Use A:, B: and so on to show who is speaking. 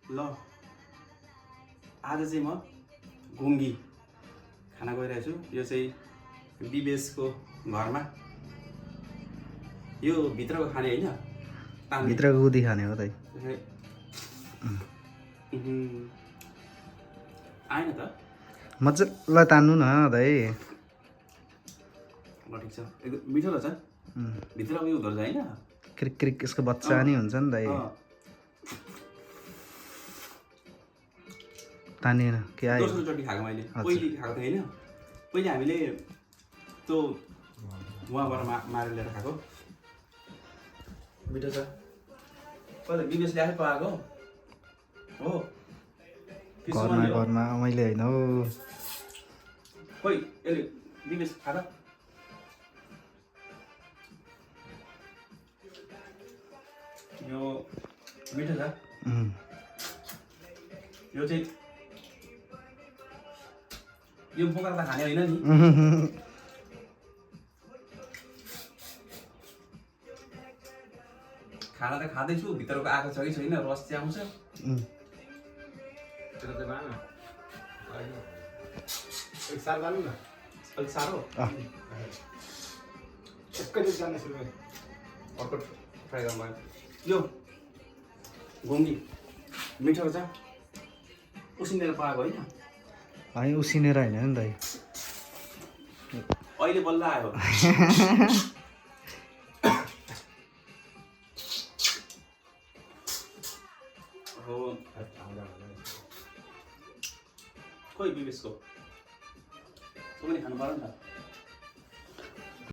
A: ल आज चाहिँ म घुङ्गी खाना गइरहेको छु। यो चाहिँ विवेशको घरमा। यो भित्रको खाने होइन,
B: भित्रको गुदी खाने हो दाइ।
A: आएन त
B: मजालाई तान्नु न दाइ।
A: ल ठिक छ, एकदम मिठो रहेछ। भित्र उयो हुँदो रहेछ होइन,
B: क्रिक क्रिक यसको बच्चा नि हुन्छ नि दाइ। तानिएन के आयो?
A: दोस्रोचोटि खाएको मैले, पहिले खाएको थिएँ होइन। पहिले हामीले त्यो उहाँबाट मारेर ल्याएर खाएको। मिठो छ। कहिले विदेशले आफै पकाएको हो?
B: घरमा मैले होइन हो।
A: खोइ यसले विदेश खाएको यो मिठो छ। यो चाहिँ यो बोका त खाने होइन नि। खाना त खाँदैछु, भित्रको आएको छ कि छैन, रस चाहिँ आउँछ। अलिक साह्रो अर्को ट्राई गर्नु भयो। यो घुङ्गी मिठो छ, उसिनेर पकाएको होइन।
B: है उसिनेर होइन नि दाइ,
A: अहिले बल्ल आयो। खोइ विवेशको पनि खानु पर्यो नि त।